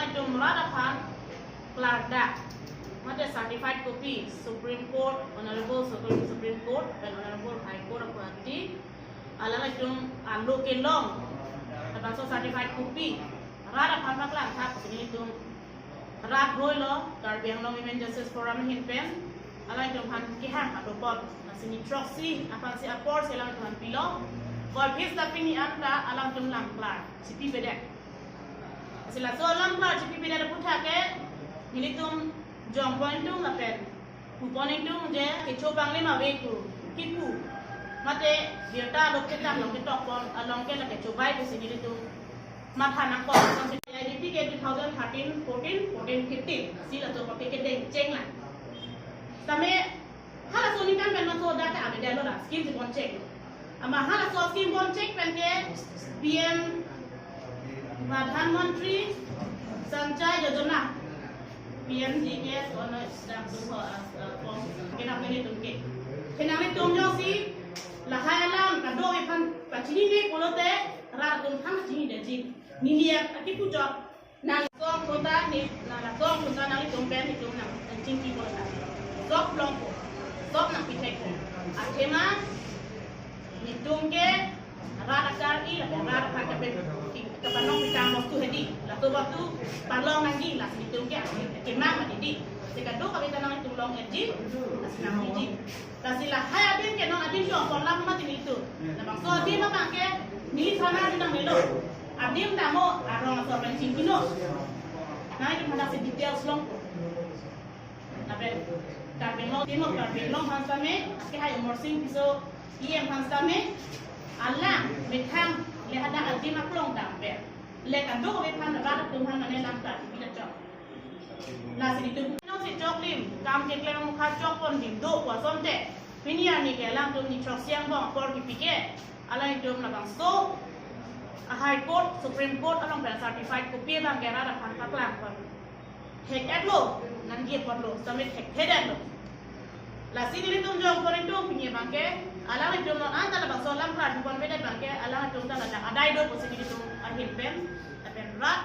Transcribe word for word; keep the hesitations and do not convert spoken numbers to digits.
Itum rat aphan klardak, mate certified copy, Supreme Court, Honorable Supreme, Supreme Court, and Honorable High Court of Guwahati, alanglitum alo kelong, labangso certified copy rat aphan paklang thak si nelitum rat roi lo, Karbi Anglong Women Justice Forum ahin pen alanglitum aphan kehang adopon, lasi ni throksi aphan si apor si alanglitum aphan pilo. Koi phis ta pini anta alanglitum langklar si pipedet. Lasi laso langklar si pipedet aphuthak ke nelitum jongpon ingtung lapen pupon ingtung je kecho panglim ave pu kipu, mate birta along ketang along ketokpon along ke lake chobai pusi nelitum matha nangkok. Samsi A D P ke two thousand thirteen, fourteen, fourteen, fifteen si laso papi kedeng cheng lang. Tame halaso aningkan pen laso data ave dalo la scheme si bon cheng. Ama halaso scheme bon cheng pen ke P M Pradhan Mantri Sanchay Yojana, P M G K S, ono dam tum ho as, uh, form kenang nelitum ke. Kenang nelitum jongsi lahai alam kadokave aphan pachinine pulote rat atum aphan chinidetji. Nelitum akipu chot. Nang song kota ni, nang song kota nanglitum pen itum nangchingki pulo ta. Sok longpo, sok nangpithekpo. Athema nelitum ke rat akar-i, rat aphan kape, kapanong pitang bostu hedi. Laso bostu palong nangji, lasi nelitum ke akemang ma hedi. Si kadokave ta nanglitum long-etji, lasi nangji. Lasi lahai adim ke non adim jongpon lang mati nelitum. Labangso adim abang ke neli thana adim nangmelo. Adim damo arong asor pen chingkinon. Nangtum hadak si details longpo. Lapen Karbi Anglong, Team of Karbi Anglong aphan sitame, ke hai Amarsing Tisso E M aphan sitame, alang methang le hadak adim aklong dam pen le kadokave aphan rat atum aphan mane langklar pidachok. Lasi nelitum nong si choklim, kam keklem mukha chokpon dim do pu asonte, pini arni ke alangtum ni throksi angbong apor kipi ke, alangtum labangso a High Court, Supreme Court along pen certified copy abang ke rat aphan paklangpon. Thek-etlo, nangji apotlo, sitame thekthedetlo. Lasi nelitum jongpon ingtung pini abang ke, alanglitum non anta labangso langklar ponpedet abang ke, alanglitum ta ladak adai do pusi nelitum ahin pen, lapen rat